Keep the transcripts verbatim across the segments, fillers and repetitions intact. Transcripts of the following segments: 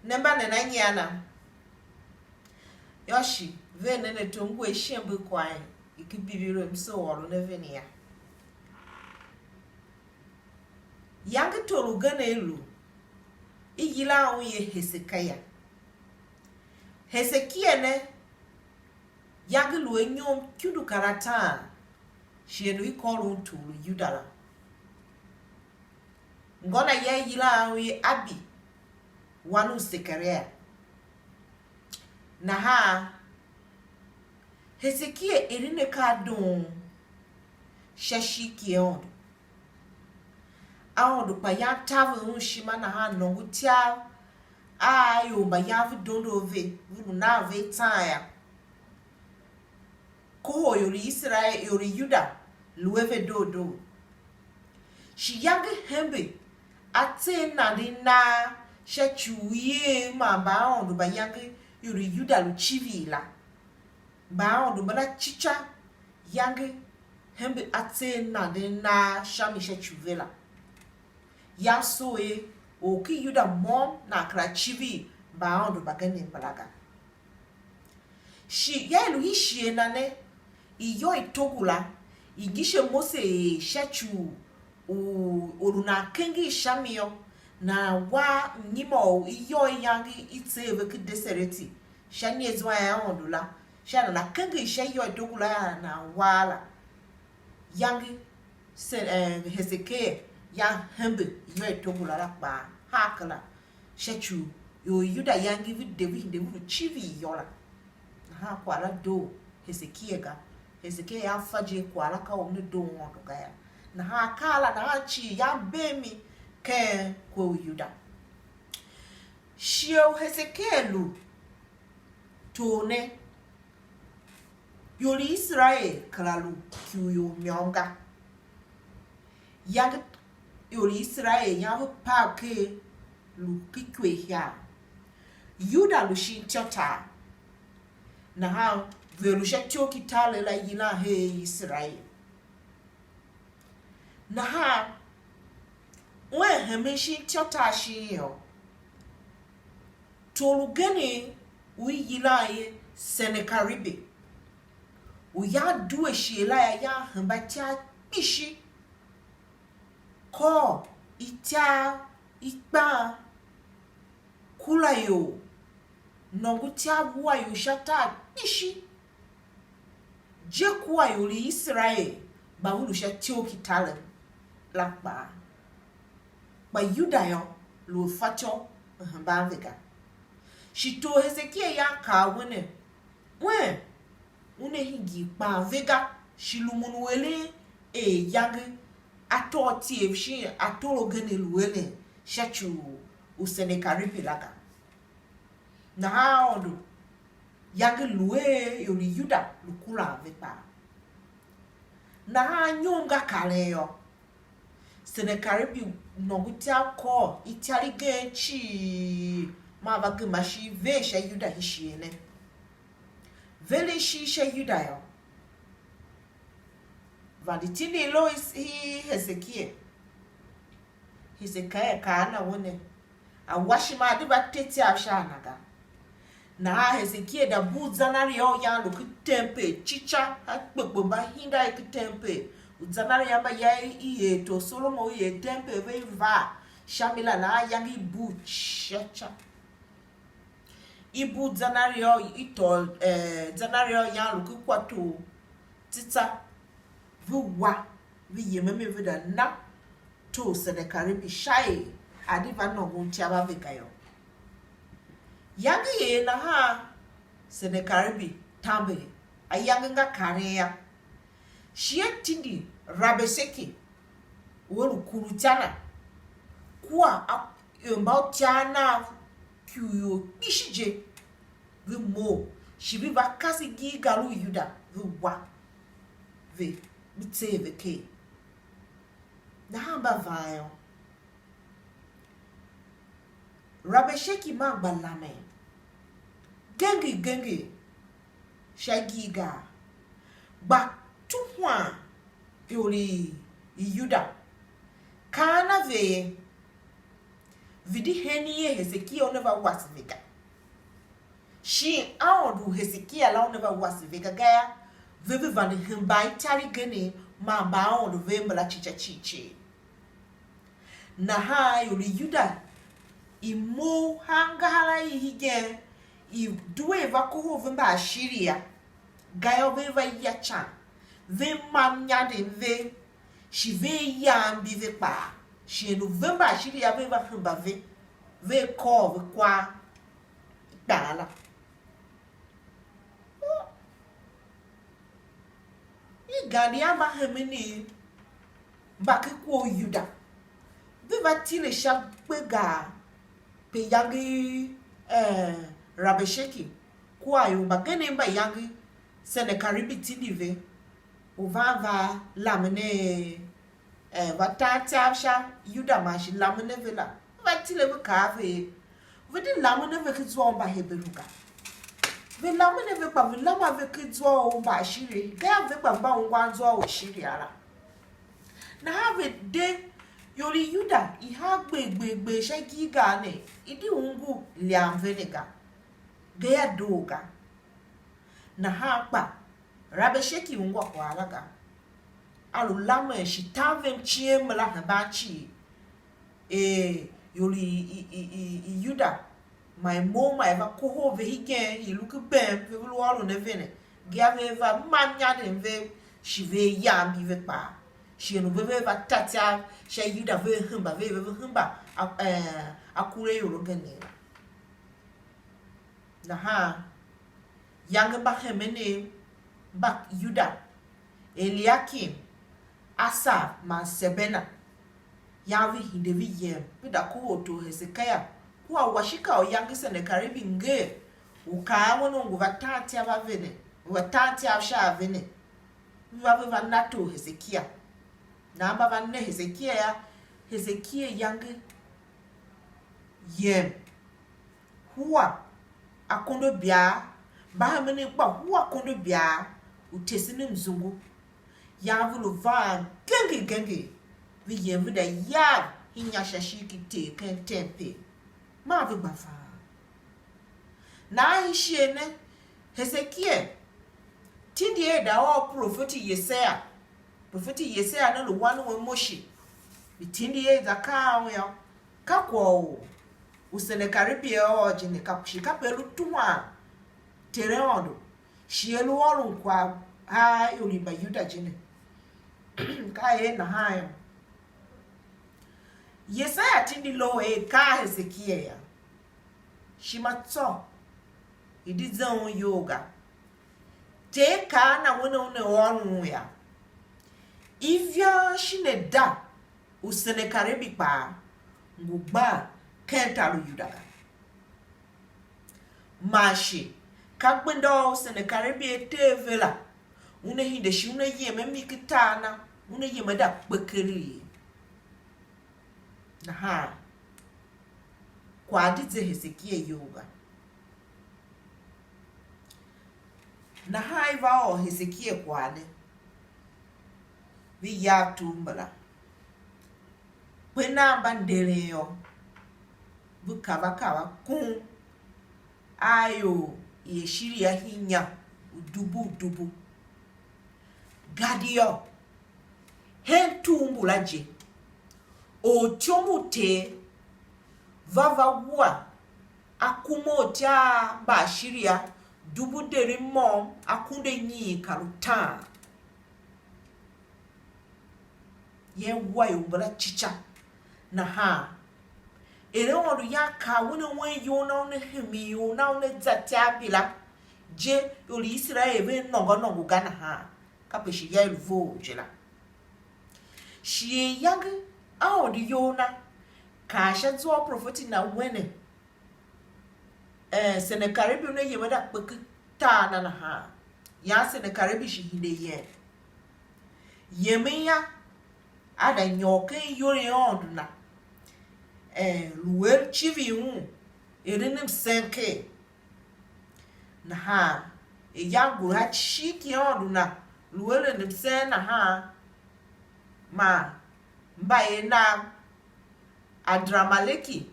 Ne mba nen a nyian a? Yô, shi ver nen ato, m ngu a ishima mbu kwaghyan i ki bibi lu, m se u ôron a ven ya. Yange tor ugen a i lu, i yilan un er Hesekia. Hesekia ne, yange lu a inyom ikundu kar ataan, shi a lu i kôron tor u Yuda la. Ngô na ya i yilan un er Abi, wan u Sekaria. Nahan Hesekia eren akaa doon sha ishigh ki Aôndo. Aôndo kpa yan taver un ishima, nahan nôngo ityav a ior mba yan ve dondo a ve, ve lu nan ve atsan yô. Kohol ior i Iserael, ior i Yuda, lu a ve doo doo. Shi yange hembe a tser nande i nan sha ci u ier man mbaaôndo mba yange ior i Yuda lu civir la. Mbaaôndo mbala cica yange hembe a tser nande i nan sha mi sha ci u ve la. Yam soo er or ki Yuda môm nan kera civir mbaaôndo mbagenev mbala ga. Shi ya i lu i shighe na ne, iyô i Togo la, i ngi she Mose er sha ci u u, u lu nan kenger sha mi yô, nan wa mnyima u iyô i yange i tser ve ken desereti, sha iniazuan ya Aôndo la, sha nana kenger sha iyô i Togo la, nan wa la. Yange se, eh, Hesekia ya hembe iyô i Togo la, la kpaa, haa kera sha ci u ior i Yuda yange ve de ve hide ve lu civir iyô la. Nahan kwagh la doo Hesekia ga. Hesekia a fa je kwagh la ka u una doo Aôndo ga yô. Nahan akaa la nahan cii ya bee mi ken kwe u Yuda. Shighe u Hesekia lu tor ne, ior i Iserael kera lu ki u ior môm ga. Yange ior i Iserael yan ve pav ker lu ki ikyweihyaa. Yuda lu shin ityôtar, nahan ve lu sha ityough ki taler la yilan her Iserael. Nahan un hemen shin ityôtar shin yô, tor ugen u i yilan er Senakeribi, u yan due shighe la yô, yan hemba ityav kpishi, kôr ityav i kpan, kura ior, nôngo ityav wua ior sha tar kpishi, je kua ior i Iserael mba ve lu sha ityough ki taler la kpaa. Kpa Yuda yô, lu a fatyô u hemban ve ga. Shi tor Hesekia yan kaa a we ne, wen una hingir kpan ve ga, shi rumun u eren er yange atôatyev shin ator agen a lu eren sha ci u, u Senakeribi la ga. Nahan Aôndo yange lu er ior i Yuda lu kuran ve kpaa. Nahan anyom nga karen yô, Senakeribi nôngo ityav kôr ityav igen cii, maa va gema ishigh i ver sha Yuda hii shighe ne. Veren ishigh sha Yuda yô, vande tindi i loho i Hesekia. Hesekia kaa a na we ne, a wa ishima a di va te ityav sha a na ga. Nahan Hesekia da bugh zanariô u yan lu ken tempel cica, a kpe kpe mba hingir ken tempel. U zanariô mba ya i er tor Solomon u er tempel ve i va sha mi la, nahan yange i bugh cica. I bugh zanariô, i tôô, eh, zanariô yan lu ken kwator tsitsa, ve wa, ve yem a mi, ve da na tor Senakeribi sha er a̱ di va nôngon ityav a ve ga yô. Yange i er nahan Senakeribi tamber, ayange nga karen yô, shi a tindi Rabeshake u a lu kurutya na, kua a, ior mba utyav nav ki u ior kpishi je, ve mough, shi ve va kase Gilgal u Yuda, ve wa ve, ve tser ve ker. Nahan mba van yô, Rabeshake maa gba lamen genger genger sha Gilgal, gba tuhwan ior i, i Yuda, kaan a ve er, Vidi hen ye Hesekia una va wase ve ga. Shin Aôndo u Hesekia la una va wase ve ga gayô, ve ve vande hemban italigh gen man mbaaôndo vev mbala cica cii cii. Nahan ior i Yuda i mough angahar a i hegen, i due i va kohol ve Mbaashiria, gayô, ve va ya ican, ve mam nyanden ve, shi ve ya mbi ve kpaa, shi er u ve Mbaashiria ve va hemba ve, ve kôr ve kwagh kpaa la. I gadia mba hemen i mba ken ku u Yuda, ve va tile sha gbegar pe iyange i, eh, Rabesheki kua ior mbagenev mba iyange Senakeribi tindi ve, u van va lamen a, eh, va tan ityav sha Yuda man shi lamen a ve la, va tile ve kaa a ve er, ve di lamen a ve ken zwa u Mbaheberu ga. Ve lamen a ve kpa ve lam a ve ken zwa u Mbaashiri, gayô, ve kpa mba ungwan zwa u Ashiria la. Nahan ve de, ior i Yuda i haa gber gber gber sha Gilgal ne, i di ungu mliam ve ne ga, gayô, doo ga. Nahan kpa Rabesheki ungwa kwagh la ga. A lu lamen shi tan ve mciem mera hemban cii, er ior i, i, i, i, i Yuda man i mough man i va kohol ve hegen, i lu ken bem, ve lu ôron a ve ne, gayô, ve va mam nyanden ve, shi ve ya mbi ve kpaa, shi er u ve ve va ta ityav sha Yuda ve hemba ve, ve ve hemba a, eh, akuraior agenev la. Nahan iyange mba hemenev mba Yuda, Eliakim, Asaph man Sebena, yan ve hide ve yem, ve da kohol tor Hesekia kua washika u iyange Senakeribi ngee, u kaa a un u ngu va tan ityav a ve ne, u va tan ityav sha a ve ne, ve va ve va na tor Hesekia. Nahan mba va ne Hesekia yô, Hesekia iyange yem, hua akondo bia, mba hemen kpa hua akondo bia u tesen mzungu. Yan ve lu van genger genger, ve yem ve da yav inya sha ishigh ki Ter ken tempel, maa ve gba vaan. Nahan ishigh ne, Hesekia tindi er da ôr profeti Yesaia. Profeti Yesaia ne lu wan u Amoshi. Ior tindi er za kaa un yô, ka kwagh u, u Senakeribi a ôr je ne, ka shi kape lu tuhwan Ter Aôndo, shi a lu ôron kwagh a ior i Mbayuda je ne. Ka er nahan yô, Yesaia tindi loho er kaa a Hesekia yô, ishima tsô i di ze un iyol ga. Ter kaa a na un a una ôron un yô, ivan shin ada u Senakeribi kpaa ngu gban ken tar u Yuda ga. Man shi ka gbenda u Senakeribi a tee ve la, una hide shi una yem a mi ken tar na, una yem a da kpe keregh. Nahan kwagh di ze Hesekia iyol ga. Nahan i va ôr Hesekia kwagh ne, ve ya ato mbala. Kpe nan mba nderen yô, ve kava kava kun a ior i Ashiria hii inya u dubu u dubu. Gadia hen tur mbula je, ortyom u Ter va va wua akumaortyav mba Ashiria dubu deri môm akunduanyiin kar utaan. Ye wua ior mbala cica. Nahan er Aôndo yan kaa un a wen iyol na, una hemi ior na, una za tar mbila je, ior i Iserael ve nôngo nôngo ga nahan, kape shi ya i lu vough je la. Shi er iyange Aôndo iyol na kaa sha zwa u profeti na wene, eh, Senakeribi una yem a da kpe ken tar na nahan, yan Senakeribi shi hide yem. Yemen yô, a da nyôr ken iyol i Aôndo na, eh, lu er civir un, eren msen ker. Nahan er yan ngur a cii ki Aôndo na, lu eren msen nahan, man mbayev nav, Adrameleki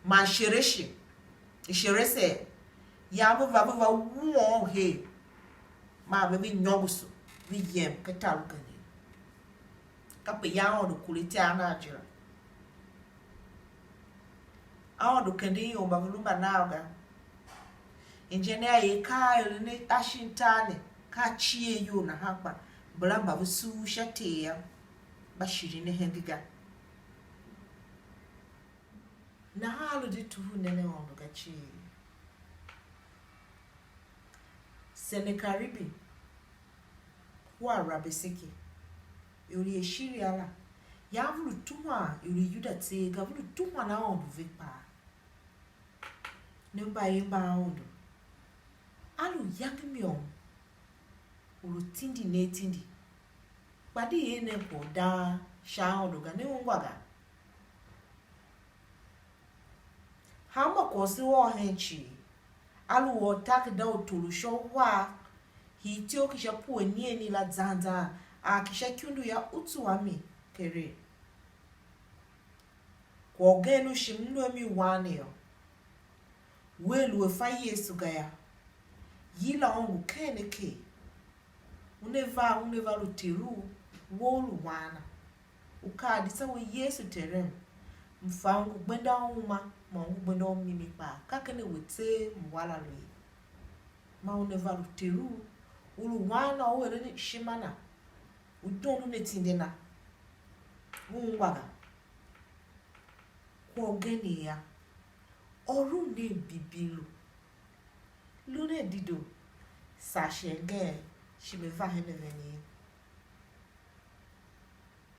Man shereshi, isheresee, yam ve va, ve va wuôn her, man ve, ve nyôngoso, ve yem ken tar ugenden. Kape ya Aôndo kure tar nagh je la. Aôndo kenden ior mba ve lu mba nav ga. Inja ne a er ka a eren a shin tar ne, ka a cie iyol nahan, kpa mbala mba ve suur sha Ter yô, mba shirin ne henge ga. Nahan a lu di tuhur nen Aôndo ga cii. Senakeribi kua Rabeseke, ior i Ashiria la, yam ve lu tuhwan ior i Yuda tseegh ga, ve lu tuhwan Aôndo ve kpaa. Ne mbayev mba Aôndo, a lu yange môm u lu tindi ne atindi, kpa di er nen kwagh u dang sha Aôndo ga, ne ungwa ga. Hanma kwagh u se ôr hen cii, a lu u ortakerada u tulu sha uhar, hii ityough ki sha pue inigheni la zan zan, a ki sha ikundu ya utsu a mi keregh. Kwagh ugen u shi m lu a mi wan ne yô, wea lu a fa Yesu ga yô, yila un ngu ken ne ker. Una va, una va lu Ter u, we u lu wan na. U kaa di tsa we, Yesu Terem, m fa u ngu gbenda u uma, man u ngu gbenda u mimi kpaa, ka ken a we tseegh m wa la lu ye. Man una va lu Ter u, u lu wan na, u eren ishima na, u dondon atindi na, u ungwa ga. Kwagh ugen yô, ôron nen Bibilo, lu nen dedoo, saa shi angev, shi me va hen a ven ye.